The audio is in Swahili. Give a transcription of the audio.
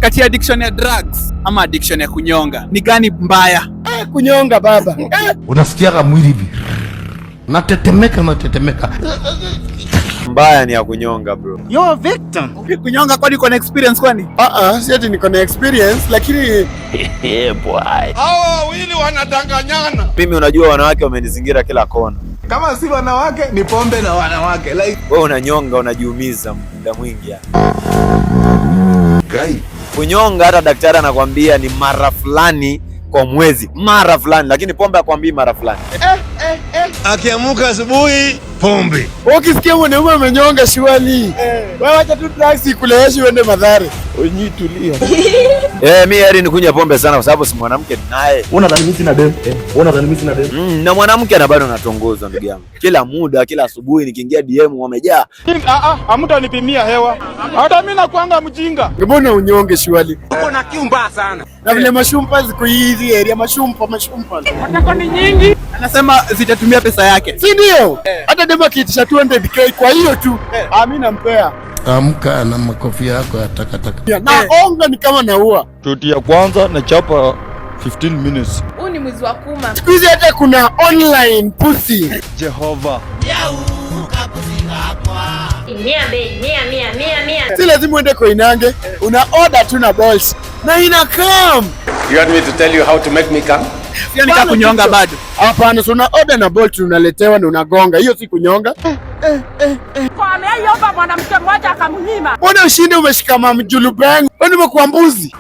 Kati ya addiction ya drugs ama addiction ya kunyonga, ni gani mbaya? Eh, kunyonga, baba. Eh, Unasikiaga mwili hivi natetemeka, natetemeka. Mbaya ni ya kunyonga, bro. You're a victim. Kunyonga, kwani uko na experience kwani? Ah ah, si ati niko na experience, lakini Hawa wawili wanadanganyana. Mimi unajua wanawake wamenizingira kila kona. Kama si wanawake ni pombe na wanawake, like. Wewe unanyonga, unajiumiza muda mwingi yani. Kunyonga hata daktari anakwambia ni mara fulani kwa mwezi, mara fulani, lakini pombe hakwambii mara fulani. Akiamuka asubuhi, pombe. Ukisikia mwanaume amenyonga, surely. Wewe wacha tu drugs ikuleweshe uende Mathare. Onyi, tulia. Eh, mi heri nikunywe pombe sana kwa sababu si mwanamke naye. Unadhani mimi sina dem? Unadhani mimi sina dem? Na mwanamke na bado natongozwa, ndugu yangu. Kila muda, kila asubuhi nikiingia DM wamejaa. Hamtanipimia hewa. Hata mimi nakuanga mjinga. Mbona unyonge, surely? Uko na kiu mbaya sana. Na vile mashumpa ziko hizi area, mashumpa mashumpa. Anasema zitatumia pesa yake. Si ndio? Hata demu akiitisha 200K kwa hiyo tu. Ah, mimi nampea. Amka na makofi yako ya takataka. Na onga ni kama naua. Shoti ya kwanza na chapa 15 minutes. Huu ni mwizi wa kuma. Siku hizi hata kuna online pussy. Jehova. Mia bei, mia mia mia mia. Si lazima uende Koinange, una order tu na Bolt na ina come. You want me to tell you how to make me come? Sio nika kunyonga bado. Hapana, so una order na Bolt, unaletewa na unagonga. Hiyo si kunyonga. Ameiomba mwanamke mmoja akamnyima. Mbona ushinde umeshika mamjulu bang? Wewe umekuwa mbuzi.